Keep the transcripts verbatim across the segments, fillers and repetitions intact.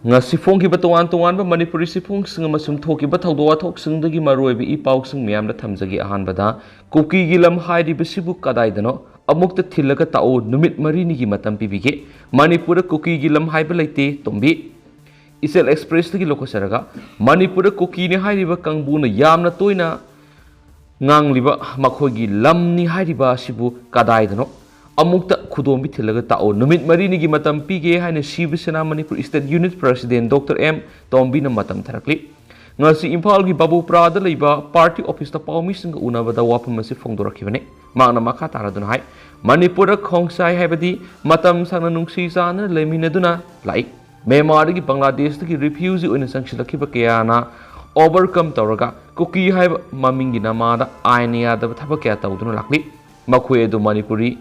ꯉꯁꯤ ꯐꯣꯡꯈꯤꯕ ꯇꯣꯉꯥꯟ ꯇꯣꯉꯥꯟꯕ ꯃꯅꯤꯄꯨꯔꯤ ꯆꯦꯐꯣꯡꯁꯤꯡ ꯑꯃꯁꯨꯡ ꯊꯣꯛꯈꯤꯕ ꯊꯧꯗꯣꯛ ꯋꯥꯊꯣꯛꯁꯤꯡꯗꯒꯤ ꯃꯔꯨꯑꯣꯏꯕ ꯏ ꯄꯥꯎꯁꯤꯡ ꯃꯌꯥꯝꯗ ꯊꯝꯖꯒꯦ꯫ ꯑꯍꯥꯟꯕꯗ, ꯀꯨꯀꯤꯒꯤ ꯂꯝ ꯍꯥꯏꯔꯤꯕꯁꯤꯕꯨ ꯀꯗꯥꯏꯗꯅꯣ? ꯑꯃꯨꯛꯇ ꯊꯤꯜꯂꯒ ꯇꯥꯛꯑꯣ, ꯅꯨꯃꯤꯠ ꯃꯔꯤꯅꯤꯒꯤ ꯃꯇꯝ ꯄꯤꯕꯤꯒꯦ꯫ ꯃꯅꯤꯄꯨꯔꯗ ꯀꯨꯀꯤꯒꯤ ꯂꯝ ꯍꯥꯏꯕ ꯂꯩꯇꯦ, ꯇꯣꯝꯕꯤ꯫ ꯏꯆꯦꯜ ꯑꯦꯛꯁꯄ꯭ꯔꯦꯁꯇꯒꯤ ꯂꯧꯈꯠꯆꯔꯒ, ꯃꯅꯤꯄꯨꯔꯗ ꯀꯨꯀꯤꯅꯤ ꯍꯥꯏꯔꯤꯕ ꯀꯥꯡꯕꯨꯅ ꯌꯥꯝꯅ ꯇꯣꯏꯅ ꯉꯥꯡꯂꯤꯕ ꯃꯈꯣꯏꯒꯤ ꯂꯝꯅꯤ ꯍꯥꯏꯔꯤꯕ ꯑꯁꯤꯕꯨ ꯀꯗꯥꯏꯗꯅꯣ? ꯑꯃꯨꯛꯇ ꯈꯨꯗꯣꯝꯕꯤ ꯊꯤꯜꯂꯒ ꯇꯥꯛꯑꯣ, ꯅꯨꯃꯤꯠ ꯃꯔꯤꯅꯤꯒꯤ ꯃꯇꯝ ꯄꯤꯒꯦ ꯍꯥꯏꯅ Shiv Sena Manipur state unit president doctor M ꯇꯣꯝꯕꯤꯅ ꯃꯇꯝ ꯊꯥꯔꯛꯂꯤ꯫ ꯉꯁꯤ ꯏꯝꯐꯥꯜꯒꯤ ꯕꯥꯕꯨꯄꯨꯔꯥꯗ ꯂꯩꯕ ꯄꯥꯔꯇꯤ ꯑꯣꯐꯤꯁꯇ ꯄꯥꯎꯃꯤꯁꯤꯡꯒ ꯎꯅꯕꯗ ꯋꯥꯐꯝ ꯑꯁꯤ ꯐꯣꯡꯗꯣꯔꯛꯈꯤꯕꯅꯤ꯫ ꯃꯍꯥꯛꯅ ꯃꯈꯥ ꯇꯥꯔꯗꯨꯅ ꯍꯥꯏ, ꯃꯅꯤꯄꯨꯔꯗ ꯈꯣꯡꯁꯥꯏ ꯍꯥꯏꯕꯗꯤ ꯃꯇꯝ ꯁꯥꯡꯅ ꯅꯨꯡꯁꯤ ꯆꯥꯟꯅꯅ ꯂꯩꯃꯤꯟꯅꯗꯨꯅ ꯂꯥꯛꯏ꯫ ꯃ꯭ꯌꯥꯟꯃꯥꯔꯗꯒꯤ ꯕꯪꯒ꯭ꯂꯥꯗꯦꯁꯇꯒꯤ ꯔꯤꯐ꯭ꯌꯨꯖꯤ ꯑꯣꯏꯅ ꯆꯪꯁꯤꯜꯂꯛꯈꯤꯕ ꯀꯌꯥꯅ ꯑꯣꯚꯔꯀꯝ ꯇꯧꯔꯒ ꯀꯨꯀꯤ ꯍꯥꯏꯕ ꯃꯃꯤꯡꯒꯤ ꯅꯃꯥꯗ ꯑꯥꯏꯟꯅ ꯌꯥꯗꯕ ꯊꯕꯛ ꯀꯌꯥ ꯇꯧꯗꯨꯅ ꯂꯥꯛꯂꯤ꯫ ꯃꯈꯣꯏ ꯑꯗꯨ ꯃꯅꯤꯄꯨꯔꯤ,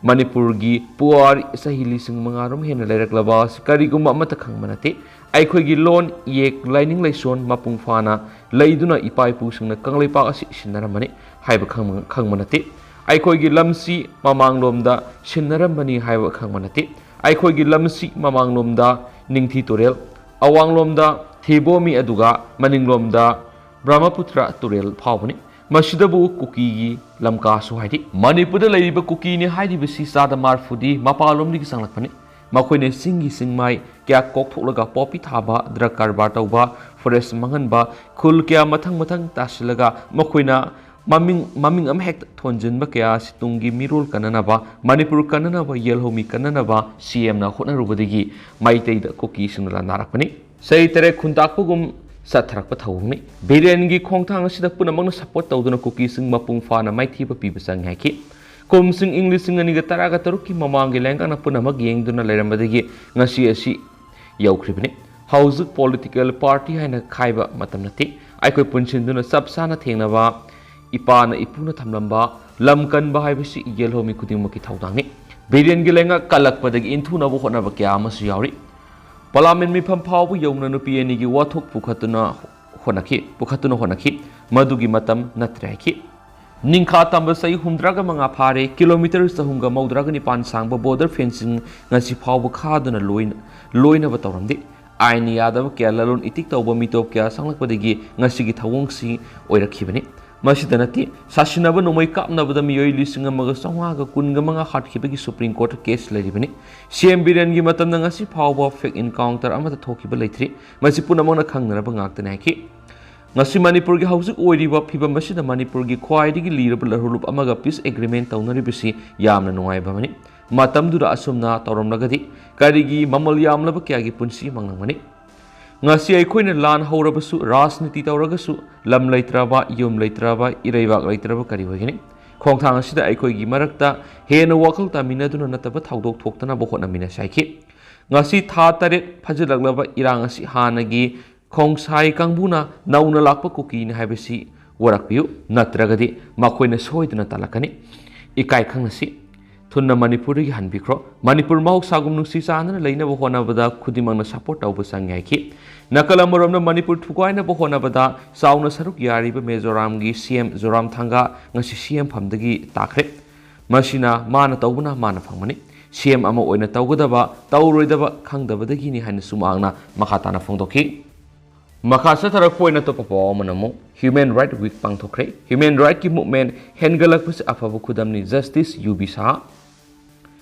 ꯃꯅꯤꯄꯨꯔꯒꯤ ꯄꯨꯋꯥꯔꯤ ꯆꯍꯤ ꯂꯤꯁꯤꯡ ꯃꯉꯥꯔꯣꯝ ꯍꯦꯟꯅ ꯂꯩꯔꯛꯂꯕ ꯑꯁꯤ ꯀꯔꯤꯒꯨꯝꯕ ꯑꯃꯠꯇ ꯈꯪꯕ ꯅꯠꯇꯦ꯫ ꯑꯩꯈꯣꯏꯒꯤ ꯂꯣꯟ, ꯏꯌꯦꯛ, ꯂꯥꯏꯅꯤꯡ ꯂꯥꯏꯁꯣꯟ ꯃꯄꯨꯡ ꯐꯥꯅ ꯂꯩꯗꯨꯅ ꯏꯄꯥ ꯏꯄꯨꯁꯤꯡꯅ ꯀꯪꯂꯩꯄꯥꯛ ꯑꯁꯤ ꯁꯤꯟꯅꯔꯝꯕꯅꯤ ꯍꯥꯏꯕ ꯈꯪꯕ, ꯈꯪꯕ ꯅꯠꯇꯦ꯫ ꯑꯩꯈꯣꯏꯒꯤ ꯂꯝꯁꯤ ꯃꯃꯥꯡꯂꯣꯝꯗ ꯁꯤꯟꯅꯔꯝꯕꯅꯤ ꯍꯥꯏꯕ ꯈꯪꯕ ꯅꯠꯇꯦ꯫ ꯑꯩꯈꯣꯏꯒꯤ ꯂꯝꯁꯤ ꯃꯃꯥꯡꯂꯣꯝꯗ ꯅꯤꯡꯊꯤ ꯇꯨꯔꯦꯜ, ꯑꯋꯥꯡꯂꯣꯝꯗ ꯊꯤꯕꯣꯃꯤ, ꯑꯗꯨꯒ ꯃꯅꯤꯡꯂꯣꯝꯗ ꯕ꯭ꯔꯍ꯭ꯃꯄꯨꯇ꯭ꯔ ꯇꯨꯔꯦꯜ ꯐꯥꯎꯕꯅꯤ꯫ ꯃꯁꯤꯗꯕꯨ ꯀꯨꯀꯤꯒꯤ ꯂꯝꯀꯥꯁꯨ ꯍꯥꯏꯔꯤ꯫ ꯃꯅꯤꯄꯨꯔꯗ ꯂꯩꯔꯤꯕ ꯀꯨꯀꯤꯅꯤ ꯍꯥꯏꯔꯤꯕꯁꯤ ꯆꯥꯗ ꯃꯔꯐꯨꯗꯤ ꯃꯄꯥꯟꯂꯣꯝꯗꯒꯤ ꯆꯪꯂꯛꯄꯅꯤ꯫ ꯃꯈꯣꯏꯅ ꯆꯤꯡꯒꯤ ꯆꯤꯡꯃꯥꯏ ꯀꯌꯥ ꯀꯣꯛꯊꯣꯛꯂꯒ ꯄꯣꯄꯤ ꯊꯥꯕ, ꯗ꯭ꯔꯒ ꯀꯔꯕꯥꯔ ꯇꯧꯕ, ꯐꯣꯔꯦꯁ ꯃꯥꯡꯍꯟꯕ, ꯈꯨꯜ ꯀꯌꯥ ꯃꯊꯪ ꯃꯊꯪ ꯇꯥꯁꯤꯜꯂꯒ ꯃꯈꯣꯏꯅ ꯃꯃꯤꯡ, ꯃꯃꯤꯡ ꯑꯃ ꯍꯦꯛꯇ ꯊꯣꯟꯖꯤꯟꯕ ꯀꯌꯥ ꯑꯁꯤ ꯇꯨꯡꯒꯤ ꯃꯤꯔꯣꯜ ꯀꯟꯅꯅꯕ, ꯃꯅꯤꯄꯨꯔ ꯀꯟꯅꯅꯕ, ꯌꯦꯜꯍꯧꯃꯤ ꯀꯟꯅꯅꯕ ꯁꯤ ꯑꯦꯝꯅ ꯍꯣꯠꯅꯔꯨꯕꯗꯒꯤ ꯃꯩꯇꯩꯗ ꯀꯨꯀꯤꯁꯤꯡꯅ ꯂꯥꯟꯗꯥꯔꯛꯄꯅꯤ꯫ ꯆꯍꯤ ꯇꯔꯦꯠ ꯈꯨꯟꯇꯥꯛꯄꯒꯨꯝ ꯆꯠꯊꯔꯛꯄ ꯊꯧꯑꯣꯡꯅꯤ꯫ ꯕꯤꯔꯦꯟꯒꯤ ꯈꯣꯡꯊꯥꯡ ꯑꯁꯤꯗ ꯄꯨꯝꯅꯃꯛꯅ ꯁꯄꯣꯔꯠ ꯇꯧꯗꯨꯅ ꯀꯨꯀꯤꯁꯤꯡ ꯃꯄꯨꯡ ꯐꯥꯅ ꯃꯥꯏꯊꯤꯕ ꯄꯤꯕ ꯆꯪꯉꯤ ꯍꯥꯏꯈꯤ꯫ ꯀꯨꯝꯁꯤꯡ ꯏꯪ ꯂꯤꯁꯤꯡ ꯑꯅꯤꯒ ꯇꯔꯥꯒ ꯇꯔꯨꯛꯀꯤ ꯃꯃꯥꯡꯒꯤ ꯂꯩꯉꯥꯛꯅ ꯄꯨꯝꯅꯃꯛ ꯌꯦꯡꯗꯨꯅ ꯂꯩꯔꯝꯕꯗꯒꯤ ꯉꯁꯤ ꯑꯁꯤ ꯌꯧꯈ꯭ꯔꯤꯕꯅꯤ꯫ ꯍꯧꯖꯤꯛ ꯄꯣꯂꯤꯇꯤꯀꯦꯜ ꯄꯥꯔꯇꯤ ꯍꯥꯏꯅ ꯈꯥꯏꯕ ꯃꯇꯝ ꯅꯠꯇꯦ꯫ ꯑꯩꯈꯣꯏ ꯄꯨꯟꯁꯤꯟꯗꯨꯅ ꯆꯞ ꯆꯥꯅ ꯊꯦꯡꯅꯕ, ꯏꯄꯥꯅ ꯏꯄꯨꯅ ꯊꯝꯂꯝꯕ ꯂꯝ ꯀꯟꯕ ꯍꯥꯏꯕꯁꯤ ꯌꯦꯜꯍꯧꯃꯤ ꯈꯨꯗꯤꯡꯃꯛꯀꯤ ꯊꯧꯗꯥꯡꯅꯤ꯫ ꯕꯤꯔꯦꯟꯒꯤ ꯂꯩꯉꯥꯛ ꯀꯜꯂꯛꯄꯗꯒꯤ ꯏꯟꯊꯨꯅꯕ ꯍꯣꯠꯅꯕ ꯀꯌꯥ ꯑꯃꯁꯨ ꯌꯥꯎꯔꯤ꯫ ꯄꯥꯔꯂꯤꯌꯥꯃꯦꯟ ꯃꯤꯐꯝ ꯐꯥꯎꯕ ꯌꯧꯅ ꯅꯨꯄꯤ ꯑꯅꯤꯒꯤ ꯋꯥꯊꯣꯛ ꯄꯨꯈꯠꯇꯨꯅ ꯍꯣꯠꯅꯈꯤ, ꯄꯨꯈꯠꯇꯨꯅ ꯍꯣꯠꯅꯈꯤ꯫ ꯃꯗꯨꯒꯤ ꯃꯇꯝ ꯅꯠꯇ꯭ꯔꯦ ꯍꯥꯏꯈꯤ꯫ ꯅꯤꯡꯈꯥ ꯇꯝꯕ ꯆꯍꯤ ꯍꯨꯝꯗ꯭ꯔꯥꯒ ꯃꯉꯥ ꯐꯥꯔꯦ, ꯀꯤꯂꯣꯃꯤꯇꯔ ꯆꯍꯨꯝꯒ ꯃꯧꯗ꯭ꯔꯥꯒ ꯅꯤꯄꯥꯟ ꯁꯥꯡꯕ ꯕꯣꯔꯗꯔ ꯐꯦꯟꯁꯤꯡ ꯉꯁꯤ ꯐꯥꯎꯕ ꯈꯥꯗꯨꯅ ꯂꯣꯏꯅ, ꯂꯣꯏꯅꯕ ꯇꯧꯔꯝꯗꯦ꯫ ꯑꯥꯏꯟꯅ ꯌꯥꯗꯕ ꯀꯌꯥ ꯂꯂꯣꯟ ꯏꯇꯤꯛ ꯇꯧꯕ ꯃꯤꯇꯣꯞ ꯀꯌꯥ ꯆꯪꯂꯛꯄꯗꯒꯤ ꯉꯁꯤꯒꯤ ꯊꯧꯑꯣꯡꯁꯤ ꯑꯣꯏꯔꯛꯈꯤꯕꯅꯤ꯫ ꯃꯁꯤꯗ ꯅꯠꯇꯦ, ꯁꯥꯁꯤꯟꯅꯕ ꯅꯣꯡꯃꯩ ꯀꯥꯞꯅꯕꯗ ꯃꯤꯑꯣꯏ ꯂꯤꯁꯤꯡ ꯑꯃꯒ ꯆꯥꯝꯃꯉꯥꯒ ꯀꯨꯟꯒ ꯃꯉꯥ ꯍꯥꯠꯈꯤꯕꯒꯤ ꯁꯨꯄ꯭ꯔꯤꯝ ꯀꯣꯔꯠꯇ ꯀꯦꯁ ꯂꯩꯔꯤꯕꯅꯤ꯫ ꯁꯤ ꯑꯦꯝ ꯕꯤꯔꯦꯟꯒꯤ ꯃꯇꯝꯗ ꯉꯁꯤ ꯐꯥꯎꯕ ꯐꯦꯛ ꯏꯟꯀꯥꯎꯟꯇꯔ ꯑꯃꯠꯇ ꯊꯣꯛꯈꯤꯕ ꯂꯩꯇ꯭ꯔꯤ꯫ ꯃꯁꯤ ꯄꯨꯝꯅꯃꯛꯅ ꯈꯪꯅꯔꯕ ꯉꯥꯛꯇꯅꯤ ꯍꯥꯏꯈꯤ꯫ ꯉꯁꯤ ꯃꯅꯤꯄꯨꯔꯒꯤ ꯍꯧꯖꯤꯛ ꯑꯣꯏꯔꯤꯕ ꯐꯤꯕꯝ ꯑꯁꯤꯗ ꯃꯅꯤꯄꯨꯔꯒꯤ ꯈ꯭ꯋꯥꯏꯗꯒꯤ ꯂꯤꯔꯕ ꯂꯨꯞ ꯑꯃꯒ ꯄꯤꯁ ꯑꯦꯒ꯭ꯔꯤꯃꯦꯟ ꯇꯧꯅꯔꯤꯕꯁꯤ ꯌꯥꯝꯅ ꯅꯨꯡꯉꯥꯏꯕ ꯑꯃꯅꯤ꯫ ꯃꯇꯝꯗꯨꯗ ꯑꯁꯨꯝꯅ ꯇꯧꯔꯝꯂꯒꯗꯤ ꯀꯔꯤꯒꯤ ꯃꯃꯜ ꯌꯥꯝꯂꯕ ꯀꯌꯥꯒꯤ ꯄꯨꯟꯁꯤ ꯃꯥꯡꯂꯝꯒꯅꯤ? ꯉꯁꯤ ꯑꯩꯈꯣꯏꯅ ꯂꯥꯟ ꯍꯧꯔꯕꯁꯨ, ꯔꯥꯖꯅꯤꯇꯤ ꯇꯧꯔꯒꯁꯨ, ꯂꯝ ꯂꯩꯇ꯭ꯔꯕ, ꯌꯨꯝ ꯂꯩꯇ꯭ꯔꯕ, ꯏꯔꯩꯕꯥꯛ ꯂꯩꯇ꯭ꯔꯕ ꯀꯔꯤ ꯑꯣꯏꯒꯅꯤ? ꯈꯣꯡꯊꯥꯡ ꯑꯁꯤꯗ ꯑꯩꯈꯣꯏꯒꯤ ꯃꯔꯛꯇ ꯍꯦꯟꯅ ꯋꯥꯈꯜ ꯇꯥꯃꯤꯟꯅꯗꯨꯅ ꯅꯠꯇꯕ ꯊꯧꯗꯣꯛ ꯊꯣꯛꯇꯅꯕ ꯍꯣꯠꯅꯃꯤꯟꯅꯁꯤ ꯍꯥꯏꯈꯤ꯫ ꯉꯁꯤ ꯊꯥ ꯇꯔꯦꯠ ꯐꯥꯖꯤꯜꯂꯛꯂꯕ ꯏꯔꯥꯡ ꯑꯁꯤ ꯍꯥꯟꯅꯒꯤ ꯈꯣꯡꯁꯥꯏ ꯀꯥꯡꯕꯨꯅ ꯅꯧꯅ ꯂꯥꯛꯄ ꯀꯨꯀꯤꯅꯤ ꯍꯥꯏꯕꯁꯤ ꯋꯥꯔꯛꯄꯤꯌꯨ, ꯅꯠꯇ꯭ꯔꯒꯗꯤ ꯃꯈꯣꯏꯅ ꯁꯣꯏꯗꯅ ꯇꯥꯜꯂꯛꯀꯅꯤ꯫ ꯏꯀꯥꯏ ꯈꯪꯅꯁꯤ꯫ ꯊꯨꯅ ꯃꯅꯤꯄꯨꯔꯗꯒꯤ ꯍꯟꯕꯤꯈ꯭ꯔꯣ꯫ ꯃꯅꯤꯄꯨꯔ ꯃꯍꯧꯁꯥꯒꯨꯝ ꯅꯨꯡꯁꯤ ꯆꯥꯟꯅꯅ ꯂꯩꯅꯕ ꯍꯣꯠꯅꯕꯗ ꯈꯨꯗꯤꯡꯃꯛꯅ ꯁꯄꯣꯔꯠ ꯇꯧꯕ ꯆꯪꯉꯤ ꯍꯥꯏꯈꯤ꯫ ꯅꯥꯀꯜ ꯑꯃꯔꯣꯝꯗ ꯃꯅꯤꯄꯨꯔ ꯊꯨꯒꯥꯏꯅꯕ ꯍꯣꯠꯅꯕꯗ ꯆꯥꯎꯅ ꯁꯔꯨꯛ ꯌꯥꯔꯤꯕ ꯃꯤꯖꯣꯔꯥꯝꯒꯤ ꯁꯤ ꯑꯦꯝ ꯖꯣꯔꯥꯝꯊꯪꯒꯥ ꯉꯁꯤ ꯁꯤ ꯑꯦꯝ ꯐꯝꯗꯒꯤ ꯇꯥꯈ꯭ꯔꯦ꯫ ꯃꯁꯤꯅ ꯃꯥꯅ ꯇꯧꯕꯅ ꯃꯥꯅ ꯐꯪꯕꯅꯤ꯫ ꯁꯤ ꯑꯦꯝ ꯑꯃ ꯑꯣꯏꯅ ꯇꯧꯒꯗꯕ, ꯇꯧꯔꯣꯏꯗꯕ ꯈꯪꯗꯕꯗꯒꯤꯅꯤ ꯍꯥꯏꯅꯁꯨ ꯃꯍꯥꯛꯅ ꯃꯈꯥ ꯇꯥꯅ ꯐꯣꯡꯗꯣꯛꯈꯤ꯫ ꯃꯈꯥ ꯆꯠꯊꯔꯛꯄ ꯑꯣꯏꯅ ꯑꯇꯣꯞꯄ ꯄꯥꯎ ꯑꯃꯅ ꯑꯃꯨꯛ Human Right Week ꯄꯥꯡꯊꯣꯛꯈ꯭ꯔꯦ꯫ Human Rightꯀꯤ movement ꯍꯦꯟꯒꯠꯂꯛꯄꯁꯤ ꯑꯐꯕ ꯈꯨꯗꯝꯅꯤ, Justice ꯌꯨ ꯕꯤ ꯁꯍꯥ꯫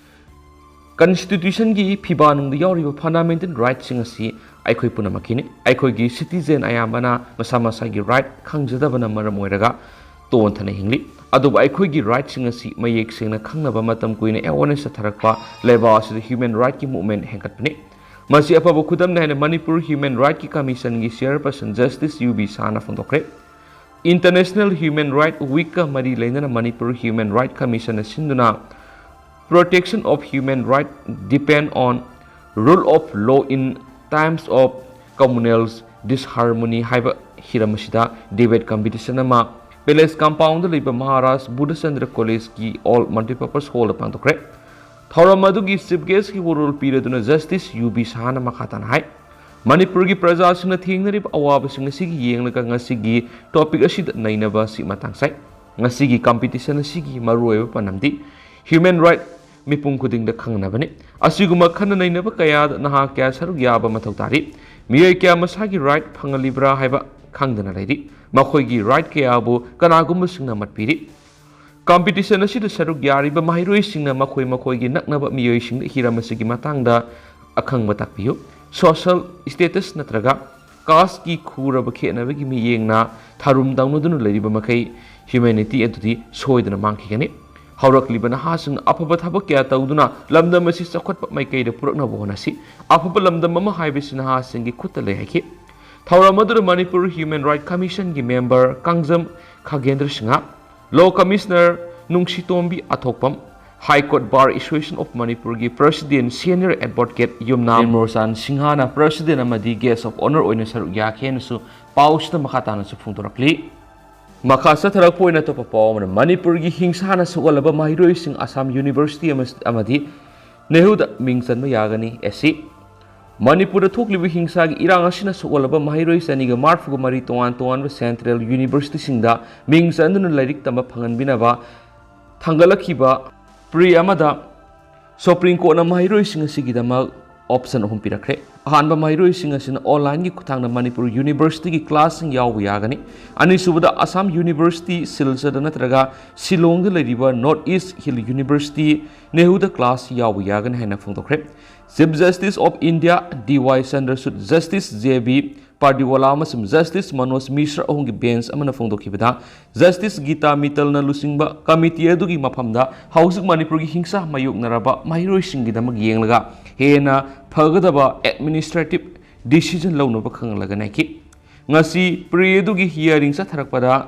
Constitutionꯒꯤ ꯐꯤꯕꯥꯅꯨꯡꯗ ꯌꯥꯎꯔꯤꯕ fundamental rightꯁꯤꯡ ꯑꯁꯤ ꯑꯩꯈꯣꯏ ꯄꯨꯝꯅꯃꯛꯀꯤꯅꯤ꯫ ꯑꯩꯈꯣꯏꯒꯤ citizen ꯑꯌꯥꯝꯕꯅ ꯃꯁꯥ ꯃꯁꯥꯒꯤ right ꯈꯪꯖꯗꯕꯅ ꯃꯔꯝ ꯑꯣꯏꯔꯒ ꯇꯣꯟꯊꯅ ꯍꯤꯡꯂꯤ꯫ ꯑꯗꯨꯕꯨ ꯑꯩꯈꯣꯏꯒꯤ rightꯁꯤꯡ ꯑꯁꯤ ꯃꯌꯦꯛ ꯁꯦꯡꯅ ꯈꯪꯅꯕ, ꯃꯇꯝ ꯀꯨꯏꯅ awareness ꯆꯠꯊꯔꯛꯄ ꯂꯩꯕꯥꯛ ꯑꯁꯤꯗ human rightꯀꯤ movement ꯍꯦꯟꯒꯠꯄꯅꯤ꯫ ꯃꯁꯤ ꯑꯐꯕ ꯈꯨꯗꯝꯅꯤ ꯍꯥꯏꯅ ꯃꯅꯤꯄꯨꯔ Human Rightꯀꯤ Commissionꯒꯤ chairperson Justice ꯌꯨ ꯕꯤ ꯁꯍꯥꯅ ꯐꯣꯡꯗꯣꯛꯈ꯭ꯔꯦ꯫ International Human Right Weekꯀ ꯃꯔꯤ ꯂꯩꯅꯅ ꯃꯅꯤꯄꯨꯔ Human Right Commissionꯅ ꯁꯤꯟꯗꯨꯅ Protection of Human Right depend on rule of law in times of communal disharmony ꯍꯥꯏꯕ ꯍꯤꯔꯝ ꯑꯁꯤꯗ debate competition ꯑꯃ Palace Compoundꯗ ꯂꯩꯕ ꯃꯍꯥꯔꯥꯖ ꯕꯨꯙꯆꯟꯗ꯭ꯔ Collegeꯀꯤ All Multipurpose Hallꯗ ꯄꯥꯡꯊꯣꯛꯈ꯭ꯔꯦ꯫ ꯊꯧꯔꯝ ꯑꯗꯨꯒꯤ chief guestꯀꯤ ꯋꯥꯔꯣꯜ ꯄꯤꯔꯗꯨꯅ Justice ꯌꯨ ꯕꯤ ꯁꯍꯥꯅ ꯃꯈꯥ ꯇꯥꯅ ꯍꯥꯏ, ꯃꯅꯤꯄꯨꯔꯒꯤ ꯄ꯭ꯔꯖꯥꯁꯤꯡꯅ ꯊꯦꯡꯅꯔꯤꯕ ꯑꯋꯥꯕꯁꯤꯡ ꯑꯁꯤꯒꯤ ꯌꯦꯡꯂꯒ ꯉꯁꯤꯒꯤ topic ꯑꯁꯤꯗ ꯅꯩꯅꯕ ꯑꯁꯤ ꯃꯇꯥꯡ ꯆꯥꯏ꯫ ꯉꯁꯤꯒꯤ competition ꯑꯁꯤꯒꯤ ꯃꯔꯨꯑꯣꯏꯕ ꯄꯥꯟꯗꯝꯗꯤ human right ꯃꯤꯄꯨꯝ ꯈꯨꯗꯤꯡꯗ ꯈꯪꯅꯕꯅꯤ꯫ ꯑꯁꯤꯒꯨꯝꯕ ꯈꯟꯅ ꯅꯩꯅꯕ ꯀꯌꯥꯗ ꯅꯍꯥ ꯀꯌꯥ ꯁꯔꯨꯛ ꯌꯥꯕ ꯃꯊꯧ ꯇꯥꯔꯤ꯫ ꯃꯤꯑꯣꯏ ꯀꯌꯥ ꯃꯁꯥꯒꯤ right ꯐꯪꯍꯜꯂꯤꯕ꯭ꯔꯥ ꯍꯥꯏꯕ ꯈꯪꯗꯅ ꯂꯩꯔꯤ꯫ ꯃꯈꯣꯏꯒꯤ right ꯀꯌꯥꯕꯨ ꯀꯅꯥꯒꯨꯝꯕꯁꯤꯡꯅ ꯃꯠꯄꯤꯔꯤ꯫ Competition ꯑꯁꯤꯗ ꯁꯔꯨꯛ ꯌꯥꯔꯤꯕ ꯃꯍꯩꯔꯣꯏꯁꯤꯡꯅ ꯃꯈꯣꯏ ꯃꯈꯣꯏꯒꯤ ꯅꯛꯅꯕ ꯃꯤꯑꯣꯏꯁꯤꯡꯗ ꯍꯤꯔꯝ ꯑꯁꯤꯒꯤ ꯃꯇꯥꯡꯗ ꯑꯈꯪꯕ ꯇꯥꯛꯄꯤꯌꯨ꯫ Social status ꯅꯠꯇ꯭ꯔꯒ caste ꯀꯤ ꯈꯨꯔꯕ ꯈꯦꯠꯅꯕꯒꯤ ꯃꯤꯠꯌꯦꯡꯅ ꯊꯥꯔꯨꯝ ꯇꯧꯅꯗꯨꯅ ꯂꯩꯔꯤꯕ ꯃꯈꯩ humanity ꯑꯗꯨꯗꯤ ꯁꯣꯏꯗꯅ ꯃꯥꯡꯈꯤꯒꯅꯤ꯫ ꯍꯧꯔꯛꯂꯤꯕ ꯅꯍꯥꯁꯤꯡꯅ ꯑꯐꯕ ꯊꯕꯛ ꯀꯌꯥ ꯇꯧꯗꯨꯅ ꯂꯝꯗꯝ ꯑꯁꯤ ꯆꯥꯎꯈꯠꯄ ꯃꯥꯏꯀꯩꯗ ꯄꯨꯔꯛꯅꯕ ꯍꯣꯠꯅꯁꯤ꯫ ꯑꯐꯕ ꯂꯝꯗꯝ ꯑꯃ ꯍꯥꯏꯕꯁꯤ ꯅꯍꯥꯁꯤꯡꯒꯤ ꯈꯨꯠꯇ ꯂꯩ ꯍꯥꯏꯈꯤ꯫ ꯊꯧꯔꯝ ꯑꯗꯨꯗ ꯃꯅꯤꯄꯨꯔ Human Right Commission ꯒꯤ member Kangjam ꯈꯥꯒꯦꯟꯗ꯭ꯔ Singh, Law Commissioner ꯅꯨꯡꯁꯤꯇꯣꯝꯕꯤ ꯑꯊꯣꯛꯄꯝ, High Court Bar Association of ꯃꯅꯤꯄꯨꯔꯒꯤ President Senior Advocate ꯌꯨꯝꯅꯥꯝ ꯏꯝꯔꯣꯁꯥꯟ ꯁꯤꯡꯍꯅ President ꯑꯃꯗꯤ Guest of Honour ꯑꯣꯏꯅ ꯁꯔꯨꯛ ꯌꯥꯈꯤ ꯍꯥꯏꯅꯁꯨ ꯄꯥꯎꯁꯤꯗ ꯃꯈꯥ ꯇꯥꯅꯁꯨ ꯐꯣꯡꯗꯣꯔꯛꯂꯤ꯫ ꯃꯈꯥ ꯆꯠꯊꯔꯛꯄ ꯑꯣꯏꯅ ꯑꯇꯣꯞꯄ ꯄꯥꯎ ꯑꯃꯅ, ꯃꯅꯤꯄꯨꯔꯒꯤ ꯍꯤꯡꯁꯥꯅ ꯁꯣꯛꯍꯜꯂꯕ ꯃꯍꯩꯔꯣꯏꯁꯤꯡ ꯑꯁꯥꯝ University ꯑꯃ-, ꯑꯃꯗꯤ ꯅꯦꯍꯨꯗ ꯃꯤꯡ ꯆꯟꯕ ꯌꯥꯒꯅꯤ꯫ ꯑꯦꯁꯤ ꯃꯅꯤꯄꯨꯔꯗ ꯊꯣꯛꯂꯤꯕ ꯍꯤꯡꯁꯥꯒꯤ ꯏꯔꯥꯡ ꯑꯁꯤꯅ ꯁꯣꯛꯍꯜꯂꯕ ꯃꯍꯩꯔꯣꯏ ꯆꯅꯤꯒ ꯃꯔꯤꯐꯨꯒ ꯃꯔꯤ ꯇꯣꯉꯥꯟ ꯇꯣꯉꯥꯟꯕ central universityꯁꯤꯡꯗ ꯃꯤꯡ ꯆꯟꯗꯨꯅ ꯂꯥꯏꯔꯤꯛ ꯇꯝꯕ ꯐꯪꯍꯟꯕꯤꯅꯕ ꯊꯥꯡꯒꯠꯂꯛꯈꯤꯕ ꯄ꯭ꯔꯤ ꯑꯃꯗ Supreme Courtꯅ ꯃꯍꯩꯔꯣꯏꯁꯤꯡ ꯑꯁꯤꯒꯤꯗꯃꯛ option ꯑꯍꯨꯝ ꯄꯤꯔꯛꯈ꯭ꯔꯦ꯫ ꯑꯍꯥꯟꯕ, ꯃꯍꯩꯔꯣꯏꯁꯤꯡ ꯑꯁꯤꯅ onlineꯒꯤ ꯈꯨꯠꯊꯥꯡꯗ ꯃꯅꯤꯄꯨꯔ universityꯒꯤ classꯁꯤꯡ ꯌꯥꯎꯕ ꯌꯥꯒꯅꯤ꯫ ꯑꯅꯤꯁꯨꯕꯗ, ꯑꯁꯥꯝ University ꯁꯤꯜꯆꯔꯗ ꯅꯠꯇ꯭ꯔꯒ ꯁꯤꯂꯣꯡꯗ ꯂꯩꯔꯤꯕ North East Hill University ꯅꯦꯍꯨꯗ class ꯌꯥꯎꯕ ꯌꯥꯒꯅꯤ ꯍꯥꯏꯅ ꯐꯣꯡꯗꯣꯛꯈ꯭ꯔꯦ꯫ Chief Justice of India D Y Chandrachud, Justice J B Pardiwala ꯑꯃꯁꯨꯡ Justice ꯃꯅꯣꯖ ꯃꯤꯁ꯭ꯔ ꯑꯍꯨꯝꯒꯤ bench ꯑꯃꯅ ꯐꯣꯡꯗꯣꯛꯈꯤꯕꯗ, Justice ꯒꯤꯇꯥ ꯃꯤꯇꯜꯅ ꯂꯨꯆꯤꯡꯕ committee ꯑꯗꯨꯒꯤ ꯃꯐꯝꯗ ꯍꯧꯖꯤꯛ ꯃꯅꯤꯄꯨꯔꯒꯤ ꯍꯤꯡꯁꯥ ꯃꯥꯌꯣꯛꯅꯔꯕ ꯃꯍꯩꯔꯣꯏꯁꯤꯡꯒꯤꯗꯃꯛ ꯌꯦꯡꯂꯒ ꯍꯦꯟꯅ ꯐꯒꯗꯕ administrative decision ꯂꯧꯅꯕ ꯈꯪꯍꯜꯂꯒ ꯅꯩꯈꯤ꯫ ꯉꯁꯤ ꯄ꯭ꯔꯤ ꯑꯗꯨꯒꯤ hearing ꯆꯠꯊꯔꯛꯄꯗ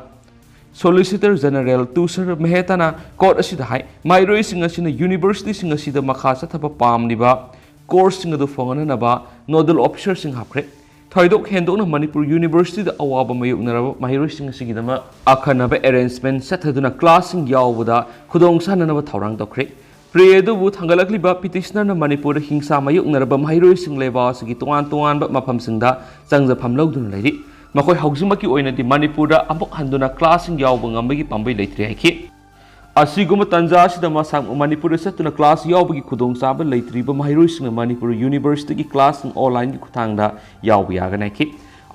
Solicitor General ꯇꯨꯁꯔ ꯃꯦꯍꯇꯥꯅ court ꯑꯁꯤꯗ ꯍꯥꯏ, ꯃꯍꯩꯔꯣꯏꯁꯤꯡ ꯑꯁꯤꯅ universityꯁꯤꯡ ꯑꯁꯤꯗ ꯃꯈꯥ ꯆꯠꯊꯕ ꯄꯥꯝꯂꯤꯕ courseꯁꯤꯡ ꯑꯗꯨ ꯐꯪꯍꯟꯅꯅꯕ nodal officerꯁꯤꯡ ꯍꯥꯞꯈ꯭ꯔꯦ꯫ ꯊꯣꯏꯗꯣꯛ ꯍꯦꯟꯗꯣꯛꯅ ꯃꯅꯤꯄꯨꯔ Universityꯗ ꯑꯋꯥꯕ ꯃꯥꯌꯣꯛꯅꯔꯕ ꯃꯍꯩꯔꯣꯏꯁꯤꯡ ꯑꯁꯤꯒꯤꯗꯃꯛ ꯑꯈꯟꯅꯕ arrangement ꯆꯠꯊꯗꯨꯅ classꯁꯤꯡ ꯌꯥꯎꯕꯗ ꯈꯨꯗꯣꯡ ꯆꯥꯅꯅꯕ ꯊꯧꯔꯥꯡ ꯇꯧꯈ꯭ꯔꯦ꯫ ꯄ꯭ꯔꯤ ꯑꯗꯨꯕꯨ ꯊꯥꯡꯒꯠꯂꯛꯂꯤꯕ petitionerꯅ ꯃꯅꯤꯄꯨꯔꯗ ꯍꯤꯡꯁꯥ ꯃꯥꯌꯣꯛꯅꯔꯕ ꯃꯍꯩꯔꯣꯏꯁꯤꯡ ꯂꯩꯕꯥꯛ ꯑꯁꯤꯒꯤ ꯇꯣꯉꯥꯟ ꯇꯣꯉꯥꯟꯕ ꯃꯐꯝꯁꯤꯡꯗ ꯆꯪꯖꯐꯝ ꯂꯧꯗꯨꯅ ꯂꯩꯔꯤ꯫ ꯃꯈꯣꯏ ꯍꯧꯖꯤꯛꯃꯛꯀꯤ ꯑꯣꯏꯅꯗꯤ ꯃꯅꯤꯄꯨꯔꯗ ꯑꯃꯨꯛ ꯍꯟꯗꯨꯅ classꯁꯤꯡ ꯌꯥꯎꯕ ꯉꯝꯕꯒꯤ ꯄꯥꯝꯕꯩ ꯂꯩꯇ꯭ꯔꯤ ꯍꯥꯏꯈꯤ꯫ ꯑꯁꯤꯒꯨꯝꯕ ꯇꯥꯟꯖꯥ ꯑꯁꯤꯗ ꯃꯁꯥ ꯃꯅꯤꯄꯨꯔꯗ ꯆꯠꯇꯨꯅ ꯀ꯭ꯂꯥꯁ ꯌꯥꯎꯕꯒꯤ ꯈꯨꯗꯣꯡꯆꯥꯕ ꯂꯩꯇ꯭ꯔꯤꯕ ꯃꯍꯩꯔꯣꯏꯁꯤꯡꯅ ꯃꯅꯤꯄꯨꯔ ꯌꯨꯅꯤꯚꯔꯁꯤꯇꯤꯒꯤ ꯀ꯭ꯂꯥꯁꯁꯤꯡ ꯑꯣꯟꯂꯥꯏꯟꯒꯤ ꯈꯨꯠꯊꯥꯡꯗ ꯌꯥꯎꯕ ꯌꯥꯒꯅꯤ ꯍꯥꯏꯈꯤ꯫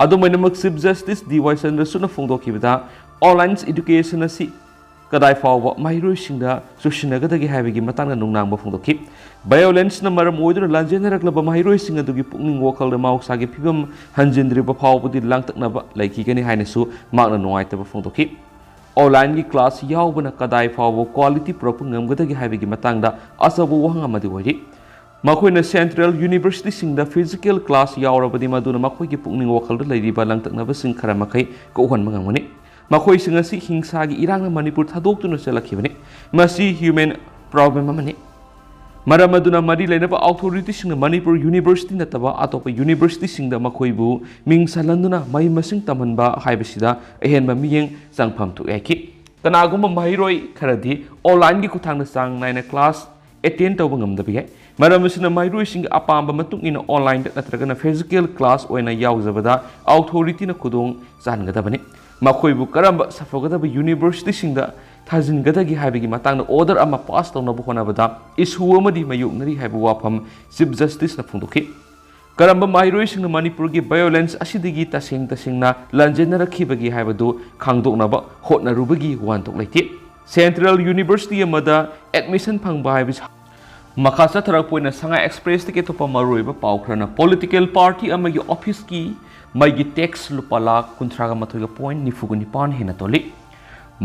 ꯑꯗꯨꯝ ꯑꯣꯏꯅꯃꯛ ꯆꯤꯐ ꯖꯁꯇꯤꯁ ꯗꯤ ꯋꯥꯏ ꯆꯟꯗ꯭ꯔꯆꯨꯗꯅ ꯐꯣꯡꯗꯣꯛꯈꯤꯕꯗ, ꯑꯣꯟꯂꯥꯏꯟ ꯏꯗꯨꯀꯦꯁꯟ ꯑꯁꯤ ꯀꯗꯥꯏ ꯐꯥꯎꯕ ꯃꯍꯩꯔꯣꯏꯁꯤꯡꯗ ꯆꯨꯁꯤꯟꯅꯒꯗꯒꯦ ꯍꯥꯏꯕꯒꯤ ꯃꯇꯥꯡꯗ ꯅꯨꯡꯅꯥꯡꯕ ꯐꯣꯡꯗꯣꯛꯈꯤ꯫ ꯚꯥꯏꯑꯣꯂꯦꯟꯁꯅ ꯃꯔꯝ ꯑꯣꯏꯗꯨꯅ ꯂꯥꯟꯖꯦꯟꯅꯔꯛꯂꯕ ꯃꯍꯩꯔꯣꯏꯁꯤꯡ ꯑꯗꯨꯒꯤ ꯄꯨꯛꯅꯤꯡ ꯋꯥꯈꯜꯗ ꯃꯍꯧꯁꯥꯒꯤ ꯐꯤꯕꯝ ꯍꯟꯖꯤꯟꯗ꯭ꯔꯤꯕ ꯐꯥꯎꯕꯗꯤ ꯂꯥꯡꯇꯛꯅꯕ ꯂꯩꯈꯤꯒꯅꯤ ꯍꯥꯏꯅꯁꯨ ꯃꯍꯥꯛꯅ ꯅꯨꯡꯉꯥꯏꯇꯕ ꯐꯣꯡꯗꯣꯛꯈꯤ꯫ ꯑꯣꯟꯂꯥꯏꯟꯒꯤ ꯀ꯭ꯂꯥꯁ ꯌꯥꯎꯕꯅ ꯀꯗꯥꯏ ꯐꯥꯎꯕ ꯀ꯭ꯋꯥꯂꯤꯇꯤ ꯄꯨꯔꯛꯄ ꯉꯝꯒꯗꯒꯦ ꯍꯥꯏꯕꯒꯤ ꯃꯇꯥꯡꯗ ꯑꯆꯧꯕ ꯋꯥꯍꯪ ꯑꯃꯗꯤ ꯑꯣꯏꯔꯤ꯫ ꯃꯈꯣꯏꯅ ꯁꯦꯟꯇ꯭ꯔꯦꯜ ꯌꯨꯅꯤꯚꯔꯁꯤꯇꯤꯁꯤꯡꯗ ꯐꯤꯖꯤꯀꯦꯜ ꯀ꯭ꯂꯥꯁ ꯌꯥꯎꯔꯕꯗꯤ ꯃꯗꯨꯅ ꯃꯈꯣꯏꯒꯤ ꯄꯨꯛꯅꯤꯡ ꯋꯥꯈꯜꯗ ꯂꯩꯔꯤꯕ ꯂꯥꯡꯇꯛꯅꯕꯁꯤꯡ ꯈꯔ ꯃꯈꯩ ꯀꯣꯛꯍꯟꯕ ꯉꯝꯒꯅꯤ꯫ ꯃꯈꯣꯏꯁꯤꯡ ꯑꯁꯤ ꯍꯤꯡꯁꯥꯒꯤ ꯏꯔꯥꯡꯅ ꯃꯅꯤꯄꯨꯔ ꯊꯥꯗꯣꯛꯇꯨꯅ ꯆꯠꯂꯛꯈꯤꯕꯅꯤ꯫ ꯃꯁꯤ ꯍ꯭ꯌꯨꯃꯦꯟ ꯄ꯭ꯔꯣꯕ꯭ꯂꯦꯝ ꯑꯃꯅꯤ꯫ ꯃꯔꯝ ꯑꯗꯨꯅ ꯃꯔꯤ ꯂꯩꯅꯕ ꯑꯣꯊꯣꯔꯤꯇꯤꯁꯤꯡꯅ ꯃꯅꯤꯄꯨꯔ ꯌꯨꯅꯤꯚꯔꯁꯤꯇꯤ ꯅꯠꯇꯕ ꯑꯇꯣꯞꯄ ꯌꯨꯅꯤꯚꯔꯁꯤꯇꯤꯁꯤꯡꯗ ꯃꯈꯣꯏꯕꯨ ꯃꯤꯡ ꯆꯜꯍꯟꯗꯨꯅ ꯃꯍꯩ ꯃꯁꯤꯡ ꯇꯝꯍꯟꯕ ꯍꯥꯏꯕꯁꯤꯗ ꯑꯍꯦꯟꯕ ꯃꯤꯠꯌꯦꯡ ꯆꯪꯐꯝ ꯊꯣꯛꯑꯦ ꯍꯥꯏꯈꯤ꯫ ꯀꯅꯥꯒꯨꯝꯕ ꯃꯍꯩꯔꯣꯏ ꯈꯔꯗꯤ ꯑꯣꯟꯂꯥꯏꯟꯒꯤ ꯈꯨꯠꯊꯥꯡꯗ ꯆꯥꯡ ꯅꯥꯏꯅ ꯀ꯭ꯂꯥꯁ ꯑꯦꯇꯦꯟ ꯇꯧꯕ ꯉꯝꯗꯕ ꯌꯥꯏ꯫ ꯃꯔꯝ ꯑꯁꯤꯅ ꯃꯍꯩꯔꯣꯏꯁꯤꯡꯒꯤ ꯑꯄꯥꯝꯕ ꯃꯇꯨꯡ ꯏꯟꯅ ꯑꯣꯟꯂꯥꯏꯟꯗ ꯅꯠꯇ꯭ꯔꯒꯅ ꯐꯤꯖꯤꯀꯦꯜ ꯀ꯭ꯂꯥꯁ ꯑꯣꯏꯅ ꯌꯥꯎꯖꯕꯗ ꯑꯣꯊꯣꯔꯤꯇꯤꯅ ꯈꯨꯗꯣꯡ ꯆꯥꯍꯟꯒꯗꯕꯅꯤ꯫ ꯃꯈꯣꯏꯕꯨ ꯀꯔꯝꯕ ꯁꯥꯐꯒꯗꯕ ꯌꯨꯅꯤꯚꯔꯁꯤꯇꯤꯁꯤꯡꯗ ꯊꯥꯖꯤꯟꯒꯗꯒꯦ ꯍꯥꯏꯕꯒꯤ ꯃꯇꯥꯡꯗ ꯑꯣꯔꯗꯔ ꯑꯃ ꯄꯥꯁ ꯇꯧꯅꯕ ꯍꯣꯠꯅꯕꯗ ꯏꯁꯨ ꯑꯃꯗꯤ ꯃꯥꯌꯣꯛꯅꯔꯤ ꯍꯥꯏꯕ ꯋꯥꯐꯝ ꯆꯤꯐ ꯖꯁꯇꯤꯁꯅ ꯐꯣꯡꯗꯣꯛꯈꯤ꯫ ꯀꯔꯝꯕ ꯃꯍꯩꯔꯣꯏꯁꯤꯡꯅ ꯃꯅꯤꯄꯨꯔꯒꯤ ꯚꯥꯏꯑꯣꯂꯦꯟꯁ ꯑꯁꯤꯗꯒꯤ ꯇꯁꯦꯡ ꯇꯁꯦꯡꯅ ꯂꯥꯟꯖꯦꯟꯅꯔꯛꯈꯤꯕꯒꯦ ꯍꯥꯏꯕꯗꯨ ꯈꯪꯗꯣꯛꯅꯕ ꯍꯣꯠꯅꯔꯨꯕꯒꯤ ꯋꯥꯍꯟꯊꯣꯛ ꯂꯩꯇꯦ꯫ ꯁꯦꯟꯇ꯭ꯔꯦꯜ ꯌꯨꯅꯤꯚꯔꯁꯤꯇꯤ ꯑꯃꯗ ꯑꯦꯗꯃꯤꯁꯟ ꯐꯪꯕ ꯍꯥꯏꯕꯁꯤ ꯃꯈꯥ ꯆꯠꯊꯔꯛꯄ ꯑꯣꯏꯅ ꯁꯉꯥꯏ ꯑꯦꯛꯁꯄ꯭ꯔꯦꯁꯇꯒꯤ ꯑꯇꯣꯞꯄ ꯃꯔꯨꯑꯣꯏꯕ ꯄꯥꯎ ꯈꯔꯅ, ꯄꯣꯂꯤꯇꯤꯀꯦꯜ ꯄꯥꯔꯇꯤ ꯑꯃꯒꯤ ꯑꯣꯐꯤꯁꯀꯤ ꯃꯩꯒꯤ ꯇꯦꯛꯁ ꯂꯨꯄꯥ ꯂꯥꯈ ꯀꯨꯟꯊ꯭ꯔꯥꯒ ꯃꯥꯊꯣꯏꯒ ꯄꯣꯏꯟ ꯅꯤꯐꯨꯒ ꯅꯤꯄꯥꯟ ꯍꯦꯟꯅ ꯇꯣꯜꯂꯤ꯫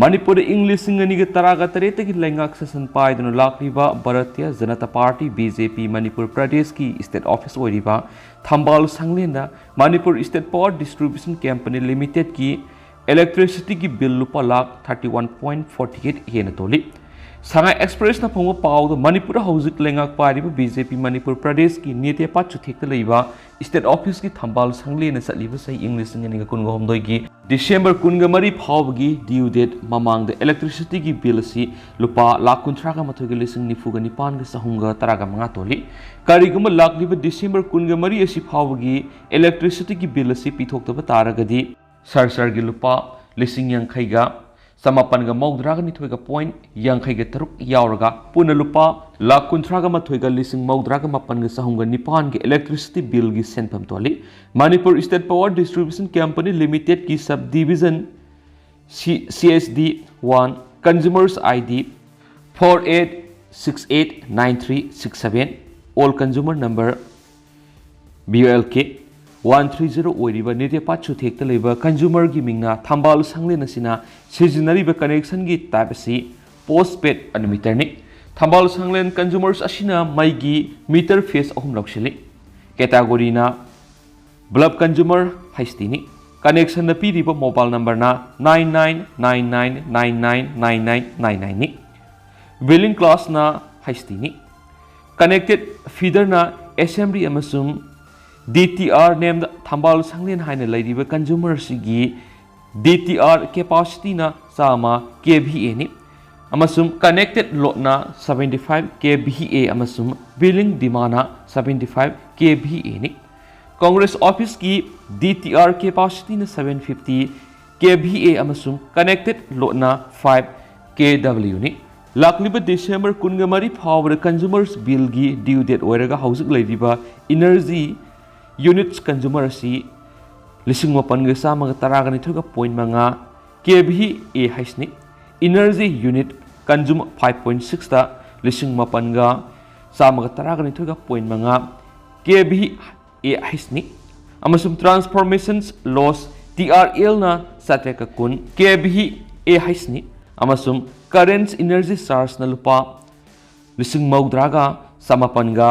ꯃꯅꯤꯄꯨꯔꯗ ꯏꯪ ꯂꯤꯁꯤꯡ ꯑꯅꯤꯒ ꯇꯔꯥꯒ ꯇꯔꯦꯠꯇꯒꯤ ꯂꯩꯉꯥꯛ ꯁꯥꯁꯟ ꯄꯥꯏꯗꯨꯅ ꯂꯥꯛꯂꯤꯕ Bharatiya Janata party, B J P, Manipur ꯄ꯭ꯔꯗꯦꯁꯀꯤ ꯁ꯭ꯇꯦꯠ ꯑꯣꯐꯤꯁ ꯑꯣꯏꯔꯤꯕ ꯊꯝꯕꯥꯜ ꯁꯪꯂꯦꯟꯗ Manipur state power distribution company ꯂꯤꯃꯤꯇꯦꯗꯀꯤ ꯏꯂꯦꯛꯇ꯭ꯔꯤꯁꯤꯇꯤꯒꯤ ꯕꯤꯜ ꯂꯨꯄꯥ lakh thirty one point forty eight ꯍꯦꯟꯅ ꯇꯣꯜꯂꯤ꯫ ꯁꯉꯥꯏ ꯑꯦꯛꯁꯄ꯭ꯔꯦꯁꯅ ꯐꯪꯕ ꯄꯥꯎꯗ, ꯃꯅꯤꯄꯨꯔꯗ ꯍꯧꯖꯤꯛ ꯂꯩꯉꯥꯛ ꯄꯥꯏꯔꯤꯕ ꯕꯤ ꯖꯦ ꯄꯤ ꯃꯅꯤꯄꯨꯔ ꯄ꯭ꯔꯗꯦꯁꯀꯤ ꯅꯦꯇꯦꯄꯥ ꯆꯨꯊꯦꯛꯇ ꯂꯩꯕ ꯁ꯭ꯇꯦꯠ ꯑꯣꯐꯤꯁꯀꯤ ꯊꯝꯕꯥꯜ ꯁꯪꯂꯦꯟꯅ ꯆꯠꯂꯤꯕ ꯆꯍꯤ ꯏꯪ ꯂꯤꯁꯤꯡ ꯑꯅꯤꯒ ꯀꯨꯟꯒ ꯍꯨꯝꯗꯣꯏꯒꯤ ꯗꯤꯁꯦꯝꯕꯔ ꯀꯨꯟꯒ ꯃꯔꯤ ꯐꯥꯎꯕꯒꯤ ꯗ꯭ꯌꯨ ꯗꯦꯠ ꯃꯃꯥꯡꯗ ꯏꯂꯦꯛꯇ꯭ꯔꯤꯁꯤꯇꯤꯒꯤ ꯕꯤꯜ ꯑꯁꯤ ꯂꯨꯄꯥ ꯂꯥꯈ ꯀꯨꯟꯊ꯭ꯔꯥꯒ ꯃꯥꯊꯣꯏꯒ ꯂꯤꯁꯤꯡ ꯅꯤꯐꯨꯒ ꯅꯤꯄꯥꯟꯒ ꯆꯍꯨꯝꯒ ꯇꯔꯥꯒ ꯃꯉꯥ ꯇꯣꯜꯂꯤ꯫ ꯀꯔꯤꯒꯨꯝꯕ ꯂꯥꯛꯂꯤꯕ ꯗꯤꯁꯦꯝꯕꯔ ꯀꯨꯟꯒ ꯃꯔꯤ ꯑꯁꯤ ꯐꯥꯎꯕꯒꯤ ꯏꯂꯦꯛꯇ꯭ꯔꯤꯁꯤꯇꯤꯒꯤ ꯕꯤꯜ ꯑꯁꯤ ꯄꯤꯊꯣꯛꯇꯕ ꯇꯥꯔꯒꯗꯤ, ꯁꯔꯆꯥꯔꯖꯒꯤ ꯂꯨꯄꯥ ꯂꯤꯁꯤꯡ ꯌꯥꯡꯈꯩꯒ ꯆꯃꯥꯄꯟꯒ ꯃꯧꯗ꯭ꯔꯥꯒ ꯅꯤꯊꯣꯏꯒ point ꯌꯥꯡꯈꯩꯒ ꯇꯔꯨꯛ ꯌꯥꯎꯔꯒ ꯄꯨꯟꯅ ꯂꯨꯄꯥ ꯂꯥꯈ ꯀꯨꯟꯊ꯭ꯔꯥꯒ ꯃꯥꯊꯣꯏꯒ ꯂꯤꯁꯤꯡ ꯃꯧꯗ꯭ꯔꯥꯒ ꯃꯥꯄꯟꯒ ꯆꯍꯨꯝꯒ ꯅꯤꯄꯥꯟꯒꯤ electricity billꯒꯤ ꯁꯦꯟꯐꯝ ꯊꯣꯜꯂꯤ꯫ Manipur State Power Distribution Company Limitedꯀꯤ subdivision C, C S D one, consumers I D four eight six eight nine three six seven, all consumer number B O L K one three zero ꯑꯣꯏꯔꯤꯕ ꯅꯤꯔꯦꯄꯥ ꯆꯨꯊꯦꯛꯇ ꯂꯩꯕ consumerꯒꯤ ꯃꯤꯡꯅ ꯊꯝꯕꯥꯜ ꯁꯪꯂꯦꯟ ꯑꯁꯤꯅ ꯁꯤꯖꯤꯟꯅꯔꯤꯕ connectionꯒꯤ type ꯑꯁꯤ postpaid unmeterꯅꯤ꯫ ꯊꯝꯕꯥꯜ ꯁꯪꯂꯦꯟ consumers ꯑꯁꯤꯅ ꯃꯩꯒꯤ meter phase ꯑꯍꯨꯝ ꯂꯧꯁꯤꯜꯂꯤ꯫ Categoryꯅ bulb consumer H Tꯅꯤ꯫ Connectionꯗ ꯄꯤꯔꯤꯕ mobile numberꯅ nine nine nine nine nine nine nine nine nineꯅꯤ꯫ Billing classꯅ H Tꯅꯤ꯫ Connected feederꯅ Assembly ꯑꯃꯁꯨꯡ D T R named ꯊꯝꯕꯥꯜ ꯁꯪꯂꯦꯟ ꯍꯥꯏꯅ ꯂꯩꯔꯤꯕ consumer ꯑꯁꯤꯒꯤ D T R capacityꯅ ꯆꯥꯝꯃ K V Aꯅꯤ ꯑꯃꯁꯨꯡ connected loadꯅ seventy five K V A ꯑꯃꯁꯨꯡ billing demandꯅ seventy five K V Aꯅꯤ꯫ Congress officeꯀꯤ D T R capacityꯅ seven fifty K V A ꯑꯃꯁꯨꯡ connected loadꯅ five K W ꯅꯤ꯫ ꯂꯥꯛꯂꯤꯕ December ꯀꯨꯟꯒ ꯃꯔꯤ ꯐꯥꯎꯕꯗ consumers billꯒꯤ due date ꯑꯣꯏꯔꯒ ꯍꯧꯖꯤꯛ ꯂꯩꯔꯤꯕ energy units consumer ꯑꯁꯤ ꯂꯤꯁꯤꯡ ꯃꯥꯄꯟꯒ ꯆꯥꯝꯃꯒ ꯇꯔꯥꯒ ꯅꯤꯊꯣꯏꯒ point ꯃꯉꯥ K V A Hꯅꯤ꯫ Energy unit consume five point sixꯇ ꯂꯤꯁꯤꯡ ꯃꯥꯄꯟꯒ ꯆꯥꯝꯃꯒ ꯇꯔꯥꯒ ꯅꯤꯊꯣꯏꯒ point ꯃꯉꯥ K V A Hꯅꯤ꯫ ꯑꯃꯁꯨꯡ transformations loss T R Lꯅ ꯆꯥꯇ꯭ꯔꯦꯠꯀ ꯀꯨꯟ K V A Hꯅꯤ꯫ ꯑꯃꯁꯨꯡ current energy chargeꯅ ꯂꯨꯄꯥ ꯂꯤꯁꯤꯡ ꯃꯧꯗ꯭ꯔꯥꯒ ꯆꯃꯥꯄꯟꯒ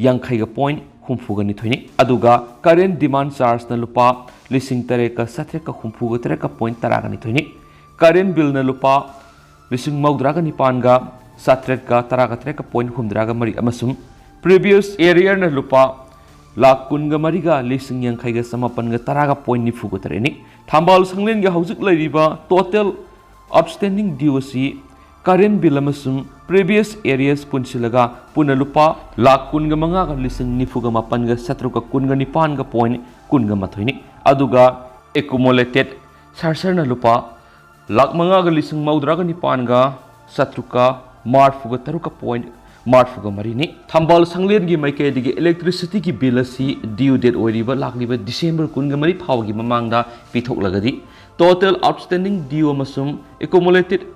ꯌꯥꯡꯈꯩꯒ point ꯍꯨꯝꯐꯨꯒ ꯅꯤꯊꯣꯏꯅꯤ꯫ ꯑꯗꯨꯒ current demand chargeꯅ ꯂꯨꯄꯥ ꯂꯤꯁꯤꯡ ꯇꯔꯦꯠꯀ ꯆꯥꯇ꯭ꯔꯦꯠꯀ ꯍꯨꯝꯐꯨꯒ ꯇꯔꯦꯠꯀ point ꯇꯔꯥꯒ ꯅꯤꯊꯣꯏꯅꯤ꯫ Current billꯅ ꯂꯨꯄꯥ ꯂꯤꯁꯤꯡ ꯃꯧꯗ꯭ꯔꯥꯒ ꯅꯤꯄꯥꯟꯒ ꯆꯥꯇ꯭ꯔꯦꯠꯀ ꯇꯔꯥꯒ ꯇꯔꯦꯠꯀ point ꯍꯨꯝꯗ꯭ꯔꯥꯒ ꯃꯔꯤ ꯑꯃꯁꯨꯡ previous arrearꯅ ꯂꯨꯄꯥ ꯂꯥꯈ ꯀꯨꯟꯒ ꯃꯔꯤꯒ ꯂꯤꯁꯤꯡ ꯌꯥꯡꯈꯩꯒ ꯆꯃꯥꯄꯟꯒ ꯇꯔꯥꯒ point ꯅꯤꯐꯨꯒ ꯇꯔꯦꯠꯅꯤ꯫ ꯊꯝꯕꯥꯜ ꯁꯪꯂꯦꯟꯒꯤ ꯍꯧꯖꯤꯛ ꯂꯩꯔꯤꯕ total outstanding due ꯑꯁꯤ current bill ꯑꯃꯁꯨꯡ previous arrears ꯄꯨꯟꯁꯤꯜꯂꯒ ꯄꯨꯟꯅ ꯂꯨꯄꯥ ꯂꯥꯈ ꯀꯨꯟꯒ ꯃꯉꯥꯒ ꯂꯤꯁꯤꯡ ꯅꯤꯐꯨꯒ ꯃꯥꯄꯟꯒ ꯆꯥꯇ꯭ꯔꯨꯛꯀ ꯀꯨꯟꯒ ꯅꯤꯄꯥꯟꯒ point ꯀꯨꯟꯒ ꯃꯥꯊꯣꯏꯅꯤ꯫ ꯑꯗꯨꯒ accumulated surchargeꯅ ꯂꯨꯄꯥ ꯂꯥꯛ ꯃꯉꯥꯒ ꯂꯤꯁꯤꯡ ꯃꯧꯗ꯭ꯔꯥꯒ ꯅꯤꯄꯥꯟꯒ ꯆꯥꯇ꯭ꯔꯨꯛꯀ ꯃꯔꯐꯨꯒ ꯇꯔꯨꯛꯀ point ꯃꯔꯐꯨꯒ ꯃꯔꯤꯅꯤ꯫ ꯊꯝꯕꯥꯜ ꯁꯪꯂꯦꯟꯒꯤ ꯃꯥꯏꯀꯩꯗꯒꯤ electricity bill ꯑꯁꯤ due date ꯑꯣꯏꯔꯤꯕ ꯂꯥꯛꯂꯤꯕ December ꯀꯨꯟꯒ ꯃꯔꯤ ꯐꯥꯎꯕꯒꯤ ꯃꯃꯥꯡꯗ ꯄꯤꯊꯣꯛꯂꯒꯗꯤ, total outstanding due ꯑꯃꯁꯨꯡ accumulated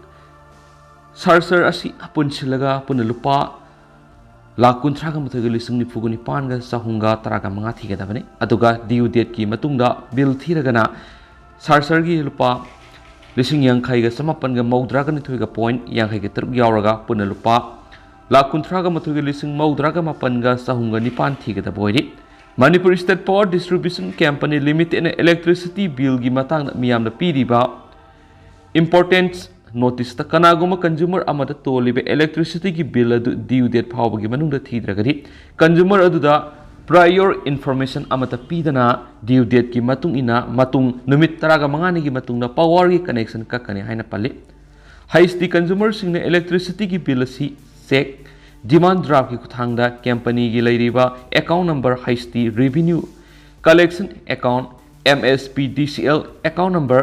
surcharge ꯑꯁꯤ ꯄꯨꯟꯁꯤꯜꯂꯒ ꯄꯨꯟꯅ ꯂꯨꯄꯥ ꯂꯥꯛ ꯀꯨꯟꯊ꯭ꯔꯥꯒ ꯃꯥꯊꯣꯏꯒ ꯂꯤꯁꯤꯡ ꯅꯤꯐꯨꯒ ꯅꯤꯄꯥꯟꯒ ꯆꯍꯨꯝꯒ ꯇꯔꯥꯒ ꯃꯉꯥ ꯊꯤꯒꯗꯕꯅꯤ꯫ ꯑꯗꯨꯒ due dateꯀꯤ ꯃꯇꯨꯡꯗ bill ꯊꯤꯔꯒꯅ surchargeꯒꯤ ꯂꯨꯄꯥ ꯂꯤꯁꯤꯡ ꯌꯥꯡꯈꯩꯒ ꯆꯃꯥꯄꯟꯒ ꯃꯧꯗ꯭ꯔꯥꯒ ꯅꯤꯊꯣꯏꯒ point ꯌꯥꯡꯈꯩꯒ ꯇꯔꯨꯛ ꯌꯥꯎꯔꯒ ꯄꯨꯟꯅ ꯂꯨꯄꯥ ꯂꯥꯛ ꯀꯨꯟꯊ꯭ꯔꯥꯒ ꯃꯥꯊꯣꯏꯒ ꯂꯤꯁꯤꯡ ꯃꯧꯗ꯭ꯔꯥꯒ ꯃꯥꯄꯟꯒ ꯆꯍꯨꯝꯒ ꯅꯤꯄꯥꯟ ꯊꯤꯒꯗꯕ ꯑꯣꯏꯔꯤ꯫ Manipur State Power Distribution Company Limitedꯅ electricity billꯒꯤ ꯃꯇꯥꯡꯗ ꯃꯤꯌꯥꯝꯗ ꯄꯤꯔꯤꯕ importance noticeꯇ ꯀꯅꯥꯒꯨꯝꯕ consumer ꯑꯃꯗ ꯇꯣꯜꯂꯤꯕ electricityꯒꯤ bill ꯑꯗꯨ due date ꯐꯥꯎꯕꯒꯤ ꯃꯅꯨꯡꯗ ꯊꯤꯗ꯭ꯔꯒꯗꯤ, consumer ꯑꯗꯨꯗ prior information ꯑꯃꯠꯇ ꯄꯤꯗꯅ due dateꯀꯤ ꯃꯇꯨꯡ ꯏꯟꯅ ꯃꯇꯨꯡ ꯅꯨꯃꯤꯠ ꯇꯔꯥꯒ ꯃꯉꯥꯅꯤꯒꯤ ꯃꯇꯨꯡꯗ powerꯒꯤ connection ꯀꯛꯀꯅꯤ ꯍꯥꯏꯅ ꯄꯜꯂꯤ꯫ H T consumerꯁꯤꯡꯅ electricityꯒꯤ bill ꯑꯁꯤ cheque, demand draftꯀꯤ ꯈꯨꯠꯊꯥꯡꯗ companyꯒꯤ ꯂꯩꯔꯤꯕ account number, H T revenue collection account, M S P D C L account number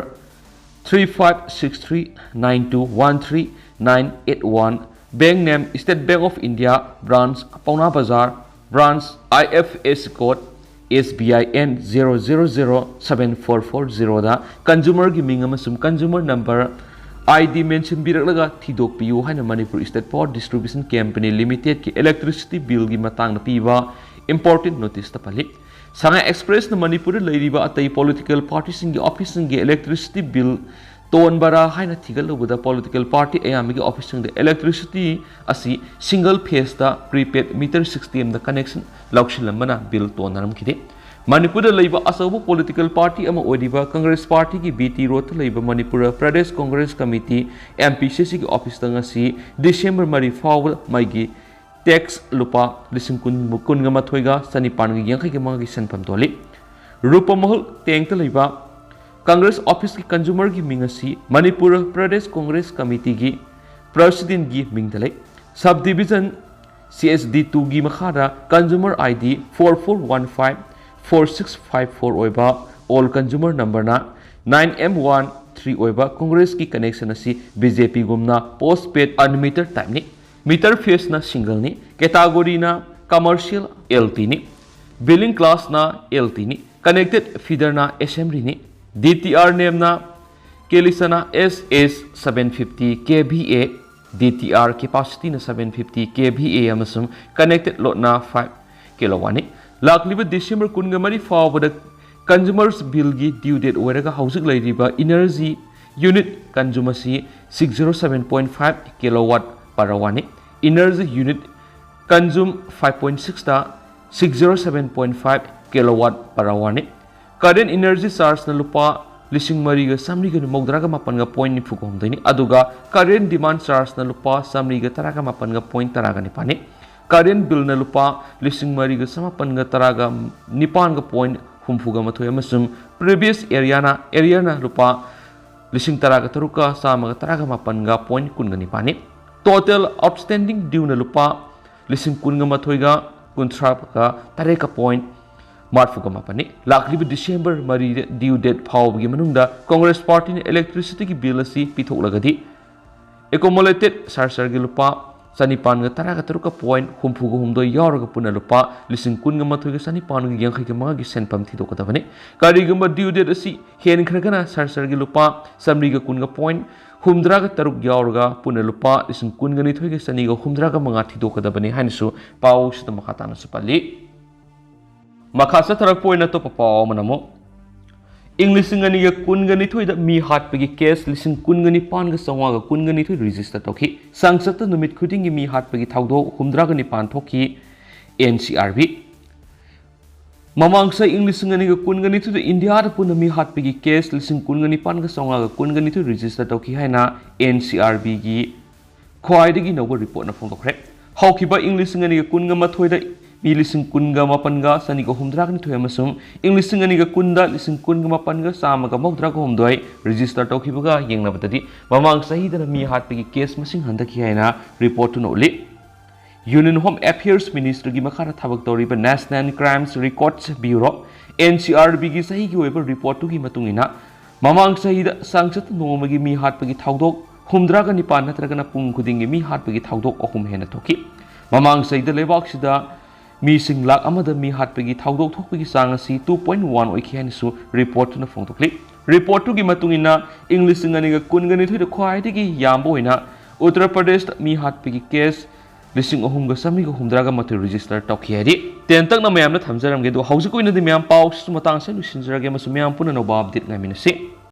three five six three nine two one three nine eight one, bank name State Bank of India, branch Paona Bazar, branch, I F S C code S B I N zero zero zero seven four four zeroꯗ consumerꯒꯤ ꯃꯤꯡ ꯑꯃꯁꯨꯡ consumer number I D mention ꯄꯤꯔꯛꯂꯒ ꯊꯤꯗꯣꯛꯄꯤꯌꯨ ꯍꯥꯏꯅ Manipur State Power Distribution Company Limitedꯀꯤ electricity billꯒꯤ ꯃꯇꯥꯡꯗ ꯄꯤꯕ important noticeꯇ ꯄꯜꯂꯤ꯫ ꯁꯉꯥꯏ Expressꯅ ꯃꯅꯤꯄꯨꯔꯗ ꯂꯩꯔꯤꯕ ꯑꯇꯩ political partyꯁꯤꯡꯒꯤ officeꯁꯤꯡꯒꯤ electricity bill ꯇꯣꯟꯕꯔꯥ ꯍꯥꯏꯅ ꯊꯤꯒꯠꯂꯨꯕꯗ, political party ꯑꯌꯥꯝꯕꯒꯤ officeꯁꯤꯡꯗ electricity ꯑꯁꯤ single phaseꯇ prepaid meter systemꯗ connection ꯂꯧꯁꯤꯜꯂꯝꯕꯅ bill ꯇꯣꯟꯅꯔꯝꯈꯤꯗꯦ꯫ ꯃꯅꯤꯄꯨꯔꯗ ꯂꯩꯕ ꯑꯆꯧꯕ political party ꯑꯃ ꯑꯣꯏꯔꯤꯕ Congress partyꯒꯤ B T roadꯇ ꯂꯩꯕ Manipur Pradesh Congress Committee, M P C Cꯒꯤ officeꯇ ꯉꯁꯤ December ꯃꯔꯤ ꯐꯥꯎꯕ ꯃꯩꯒꯤ tax ꯂꯨꯄꯥ ꯂꯤꯁꯤꯡ ꯀꯨꯟ, ꯀꯨꯟꯒ ꯃꯥꯊꯣꯏꯒ ꯆꯅꯤꯄꯥꯟꯒ ꯌꯥꯡꯈꯩꯒ ꯃꯉꯥꯒꯤ ꯁꯦꯟꯐꯝ ꯇꯣꯜꯂꯤ꯫ ꯔꯨꯄꯃꯍꯜ ꯇꯦꯡꯇ ꯂꯩꯕ Congress officeꯀꯤ consumerꯒꯤ ꯃꯤꯡ ꯑꯁꯤ Manipur Pradesh Congress Committeeꯒꯤ presidentꯒꯤ ꯃꯤꯡꯗ ꯂꯩ꯫ Subdivision C S D twoꯒꯤ ꯃꯈꯥꯗ consumer I D four four one five four six five four ꯑꯣꯏꯕ, all consumer numberꯅ nine M one ꯊ꯭ꯔꯤ ꯑꯣꯏꯕ ꯀꯣꯡꯒ꯭ꯔꯦꯁꯀꯤ ꯀꯅꯦꯛꯁꯟ ꯑꯁꯤ ꯕꯤ ꯖꯦ ꯄꯤꯒꯨꯝꯅ ꯄꯣꯁ ꯄꯦꯗ ꯑꯟꯃꯤꯇꯔ ꯇꯥꯏꯞꯅꯤ꯫ ꯃꯤꯇꯔ ꯐꯦꯁꯅ ꯁꯤꯡꯒꯜꯅꯤ꯫ ꯀꯦꯇꯥꯒꯣꯔꯤꯅ ꯀꯃꯔꯁꯤꯌꯦꯜ, ꯑꯦꯜ ꯇꯤꯅꯤ꯫ ꯕꯤꯂꯤꯡ ꯀ꯭ꯂꯥꯁꯅ ꯑꯦꯜ ꯇꯤꯅꯤ꯫ ꯀꯅꯦꯛꯇꯦꯗ ꯐꯤꯗꯔꯅ ꯑꯦꯁꯦꯝꯕ꯭ꯂꯤꯅꯤ꯫ ꯗꯤ ꯇꯤ ꯑꯥꯔ ꯅꯦꯝꯅ ꯀꯦꯂꯤꯁꯅ S S seven fifty K V A, D T R ꯀꯦꯄꯥꯁꯤꯇꯤꯅ seven fifty K V A ꯑꯃꯁꯨꯡ ꯀꯅꯦꯛꯇꯦꯗ ꯂꯣꯗꯅ ꯐꯥꯏꯚ ꯀꯤꯂꯣꯋꯥꯠꯅꯤ꯫ ꯂꯥꯛꯂꯤꯕ ꯗꯤꯁꯦꯝꯕꯔ ꯀꯨꯟꯒ ꯃꯔꯤ ꯐꯥꯎꯕꯗ ꯀꯟꯖꯨꯃꯔꯁ ꯕꯤꯜꯒꯤ ꯗ꯭ꯌꯨ ꯗꯦꯠ ꯑꯣꯏꯔꯒ ꯍꯧꯖꯤꯛ ꯂꯩꯔꯤꯕ ꯏꯅꯔꯖꯤ ꯌꯨꯅꯤꯠ ꯀꯟꯖꯨꯝ ꯑꯁꯤ six zero seven point five kilowatt per ꯑꯋꯥꯔꯅꯤ꯫ Energy unit consume five point sixty six zero seven point five kilowatt per ꯑꯋꯥꯔꯅꯤ꯫ ꯀꯔꯦꯟ ꯏꯅꯔꯖꯤ ꯆꯥꯔꯖꯅ ꯂꯨꯄꯥ ꯂꯤꯁꯤꯡ ꯃꯔꯤꯒ ꯆꯥꯃꯔꯤꯒ ꯃꯧꯗ꯭ꯔꯥꯒ ꯃꯥꯄꯟꯒ ꯄꯣꯏꯟ ꯅꯤꯐꯨꯒ ꯍꯨꯝꯗꯣꯏꯅꯤ꯫ ꯑꯗꯨꯒ ꯀꯔꯦꯟ ꯗꯤꯃꯥꯟ ꯆꯥꯔꯖꯅ ꯂꯨꯄꯥ ꯆꯥꯃꯔꯤꯒ ꯇꯔꯥꯒ ꯃꯥꯄꯟꯒ ꯄꯣꯏꯟ ꯇꯔꯥꯒ ꯅꯤꯄꯥꯟꯅꯤ꯫ ꯀꯔꯦꯟ ꯕꯤꯜꯅ ꯂꯨꯄꯥ ꯂꯤꯁꯤꯡ ꯃꯔꯤꯒ ꯆꯥꯃꯥꯄꯟꯒ ꯇꯔꯥꯒ ꯅꯤꯄꯥꯟꯒ ꯄꯣꯏꯟ ꯍꯨꯝꯐꯨꯒ ꯃꯥꯊꯣꯏ ꯑꯃꯁꯨꯡ ꯄ꯭ꯔꯤꯚꯤꯌꯁ ꯑꯦꯔꯤꯌꯥꯅ, ꯑꯦꯔꯤꯌꯥꯅ ꯂꯨꯄꯥ ꯂꯤꯁꯤꯡ ꯇꯔꯥꯒ ꯇꯔꯨꯛꯀ ꯆꯥꯝꯃꯒ ꯇꯔꯥꯒ ꯃꯥꯄꯟꯒ ꯄꯣꯏꯟ ꯀꯨꯟꯒ ꯅꯤꯄꯥꯟꯅꯤ꯫ ꯇꯣꯇꯦꯜ ꯑꯥꯎꯠꯁ꯭ꯇꯦꯟꯗꯤꯡ ꯗ꯭ꯌꯨꯅ ꯂꯨꯄꯥ ꯂꯤꯁꯤꯡ ꯀꯨꯟꯒ ꯃꯥꯊꯣꯏꯒ ꯀꯨꯟꯊ꯭ꯔꯥꯒ ꯇꯔꯦꯠꯀ ꯄꯣꯏꯟ ꯃꯔꯤꯐꯨꯒ ꯃꯥꯄꯟꯅꯤ꯫ ꯂꯥꯛꯂꯤꯕ ꯗꯤꯁꯦꯝꯕꯔ ꯃꯔꯤꯗ ꯗ꯭ꯌꯨ ꯗꯦꯠ ꯐꯥꯎꯕꯒꯤ ꯃꯅꯨꯡꯗ ꯀꯣꯡꯒ꯭ꯔꯦꯁ ꯄꯥꯔꯇꯤꯅ ꯏꯂꯦꯛꯇ꯭ꯔꯤꯁꯤꯇꯤꯒꯤ ꯕꯤꯜ ꯑꯁꯤ ꯄꯤꯊꯣꯛꯂꯒꯗꯤ, ꯑꯦꯀꯣꯃꯣꯂꯦꯇꯦꯗ ꯁꯔꯆꯥꯔꯖꯒꯤ ꯂꯨꯄꯥ ꯆꯅꯤꯄꯥꯟꯒ ꯇꯔꯥꯒ ꯇꯔꯨꯛꯀ ꯄꯣꯏꯟ ꯍꯨꯝꯐꯨꯒ ꯍꯨꯝꯗꯣꯏ ꯌꯥꯎꯔꯒ ꯄꯨꯟꯅ ꯂꯨꯄꯥ ꯂꯤꯁꯤꯡ ꯀꯨꯟꯒ ꯃꯥꯊꯣꯏꯒ ꯆꯅꯤꯄꯥꯟꯒ ꯌꯥꯡꯈꯩꯒ ꯃꯉꯥꯒꯤ ꯁꯦꯟꯐꯝ ꯊꯤꯗꯣꯛꯀꯗꯕꯅꯤ꯫ ꯀꯔꯤꯒꯨꯝꯕ ꯗ꯭ꯌꯨ ꯗꯦꯠ ꯑꯁꯤ ꯍꯦꯟꯈ꯭ꯔꯒꯅ ꯁꯔꯆꯥꯔꯖꯒꯤ ꯂꯨꯄꯥ ꯆꯥꯃꯔꯤꯒ ꯀꯨꯟꯒ ꯄꯣꯏꯟ ꯍꯨꯝꯗ꯭ꯔꯥꯒ ꯇꯔꯨꯛ ꯌꯥꯎꯔꯒ ꯄꯨꯟꯅ ꯂꯨꯄꯥ ꯂꯤꯁꯤꯡ ꯀꯨꯟꯒ ꯅꯤꯊꯣꯏꯒ ꯆꯅꯤꯒ ꯍꯨꯝꯗ꯭ꯔꯥꯒ ꯃꯉꯥ ꯊꯤꯗꯣꯛꯀꯗꯕꯅꯤ ꯍꯥꯏꯅꯁꯨ ꯄꯥꯎꯁꯤꯗ ꯃꯈꯥ ꯇꯥꯅꯁꯨ ꯄꯜꯂꯤ꯫ ꯃꯈꯥ ꯆꯠꯊꯔꯛꯄ ꯑꯣꯏꯅ ꯑꯇꯣꯞꯄ ꯄꯥꯎ ꯑꯃꯅ ꯑꯃꯨꯛ, ꯏꯪ ꯂꯤꯁꯤꯡ ꯑꯅꯤꯒ ꯀꯨꯟꯒ ꯅꯤꯊꯣꯏꯗ ꯃꯤ ꯍꯥꯠꯄꯒꯤ ꯀꯦꯁ ꯂꯤꯁꯤꯡ ꯀꯨꯟꯒ ꯅꯤꯄꯥꯟꯒ ꯆꯥꯝꯃꯉꯥꯒ ꯀꯨꯟꯒ ꯅꯤꯊꯣꯏ ꯔꯦꯖꯤꯁꯇꯔ ꯇꯧꯈꯤ꯫ ꯆꯥꯡꯆꯠꯇ ꯅꯨꯃꯤꯠ ꯈꯨꯗꯤꯡꯒꯤ ꯃꯤ ꯍꯥꯠꯄꯒꯤ ꯊꯧꯗꯣꯛ ꯍꯨꯝꯗ꯭ꯔꯥꯒ ꯅꯤꯄꯥꯟ ꯊꯣꯛꯈꯤ꯫ And C R B. ꯃꯃꯥꯡ ꯆꯍꯤ ꯏꯪ ꯂꯤꯁꯤꯡ ꯑꯅꯤꯒ ꯀꯨꯟꯒ ꯅꯤꯊꯣꯏꯗ ꯏꯟꯗꯤꯌꯥꯗ ꯄꯨꯟꯅ ꯃꯤ ꯍꯥꯠꯄꯒꯤ ꯀꯦꯁ ꯂꯤꯁꯤꯡ ꯀꯨꯟꯒ ꯅꯤꯄꯥꯟꯒ ꯆꯥꯝꯃꯉꯥꯒ ꯀꯨꯟꯒ ꯅꯤꯊꯣꯏ ꯔꯦꯖꯤꯁꯇꯔ ꯇꯧꯈꯤ ꯍꯥꯏꯅ ꯑꯦꯟ ꯁꯤ ꯑꯥꯔ ꯕꯤꯒꯤ ꯈ꯭ꯋꯥꯏꯗꯒꯤ ꯅꯧꯕ ꯔꯤꯄꯣꯔꯠꯅ ꯐꯣꯡꯗꯣꯛꯈ꯭ꯔꯦ꯫ ꯍꯧꯈꯤꯕ ꯏꯪ ꯂꯤꯁꯤꯡ ꯑꯅꯤꯒ ꯀꯨꯟꯒ ꯃꯥꯊꯣꯏꯗ ꯃꯤ ꯂꯤꯁꯤꯡ ꯀꯨꯟꯒ ꯃꯥꯄꯟꯒ ꯆꯅꯤꯒ ꯍꯨꯝꯗ꯭ꯔꯥꯒ ꯅꯤꯊꯣꯏ ꯑꯃꯁꯨꯡ ꯏꯪ ꯂꯤꯁꯤꯡ ꯑꯅꯤꯒ ꯀꯨꯟꯗ ꯂꯤꯁꯤꯡ ꯀꯨꯟꯒ ꯃꯥꯄꯟꯒ ꯆꯥꯝꯃꯒ ꯃꯧꯗ꯭ꯔꯥꯒ ꯍꯨꯝꯗꯣꯏ ꯔꯦꯖꯤꯁꯇꯔ ꯇꯧꯈꯤꯕꯒ ꯌꯦꯡꯅꯕꯗꯗꯤ, ꯃꯃꯥꯡ ꯆꯍꯤꯗꯅ ꯃꯤ ꯍꯥꯠꯄꯒꯤ ꯀꯦꯁ ꯃꯁꯤꯡ ꯍꯟꯊꯈꯤ ꯍꯥꯏꯅ ꯔꯤꯄꯣꯔꯠꯇꯨꯅ ꯎꯠꯂꯤ꯫ ꯌꯨꯅꯤꯌꯟ ꯍꯣꯝ ꯑꯦꯐꯤꯌꯔꯁ ꯃꯤꯅꯤꯁꯇ꯭ꯔꯤꯒꯤ ꯃꯈꯥꯗ ꯊꯕꯛ ꯇꯧꯔꯤꯕ national crimes records bureau, N C R ꯕꯤꯒꯤ ꯆꯍꯤꯒꯤ ꯑꯣꯏꯕ ꯔꯤꯄꯣꯔꯠꯇꯨꯒꯤ ꯃꯇꯨꯡ ꯏꯟꯅ, ꯃꯃꯥꯡ ꯆꯍꯤꯗ ꯆꯥꯡꯆꯠꯇ ꯅꯣꯡꯃꯒꯤ ꯃꯤ ꯍꯥꯠꯄꯒꯤ ꯊꯧꯗꯣꯛ ꯍꯨꯝꯗ꯭ꯔꯥꯒ ꯅꯤꯄꯥꯟ ꯅꯠꯇ꯭ꯔꯒꯅ ꯄꯨꯡ ꯈꯨꯗꯤꯡꯒꯤ ꯃꯤ ꯍꯥꯠꯄꯒꯤ ꯊꯧꯗꯣꯛ ꯑꯍꯨꯝ ꯍꯦꯟꯅ ꯊꯣꯛꯈꯤ꯫ ꯃꯃꯥꯡ ꯆꯍꯤꯗ ꯂꯩꯕꯥꯛꯁꯤꯗ ꯃꯤꯁꯤꯡ ꯂꯥꯈ ꯑꯃꯗ ꯃꯤ ꯍꯥꯠꯄꯒꯤ ꯊꯧꯗꯣꯛ ꯊꯣꯛꯄꯒꯤ ꯆꯥꯡ ꯑꯁꯤ two point one ꯑꯣꯏꯈꯤ ꯍꯥꯏꯅꯁꯨ ꯔꯤꯄꯣꯔꯠꯇꯨꯅ ꯐꯣꯡꯗꯣꯛꯂꯤ꯫ ꯔꯤꯄꯣꯔꯠꯇꯨꯒꯤ ꯃꯇꯨꯡ ꯏꯟꯅ, ꯏꯪ ꯂꯤꯁꯤꯡ ꯑꯅꯤꯒ ꯀꯨꯟꯒ ꯅꯤꯊꯣꯏꯗ ꯈ꯭ꯋꯥꯏꯗꯒꯤ ꯌꯥꯝꯕ ꯑꯣꯏꯅ ꯎꯠꯇꯔ ꯄ꯭ꯔꯗꯦꯁꯇ ꯃꯤ ꯍꯥꯠꯄꯒꯤ ꯀꯦꯁ ꯂꯤꯁꯤꯡ ꯑꯍꯨꯝꯒ ꯆꯥꯃꯔꯤꯒ ꯍꯨꯝꯗ꯭ꯔꯥꯒ ꯃꯥꯊꯣꯏ ꯔꯦꯖꯤꯁꯇꯔ ꯇꯧꯈꯤ ꯍꯥꯏꯔꯤ꯫ ꯇꯦꯟꯇꯛꯅ ꯃꯌꯥꯝꯗ ꯊꯝꯖꯔꯝꯒꯦ, ꯑꯗꯨꯒ ꯍꯧꯖꯤꯛꯀꯤ ꯑꯣꯏꯅꯗꯤ ꯃꯌꯥꯝ ꯄꯥꯎꯁꯤꯁꯨ ꯃꯇꯥꯡ ꯑꯁꯤꯗ ꯂꯣꯏꯁꯤꯟꯖꯔꯒꯦ ꯑꯃꯁꯨꯡ ꯃꯌꯥꯝ ꯄꯨꯟꯅ ꯑꯅꯧꯕ ꯑꯞꯗꯦꯠ ꯉꯥꯏꯃꯤꯟꯅꯁꯤ꯫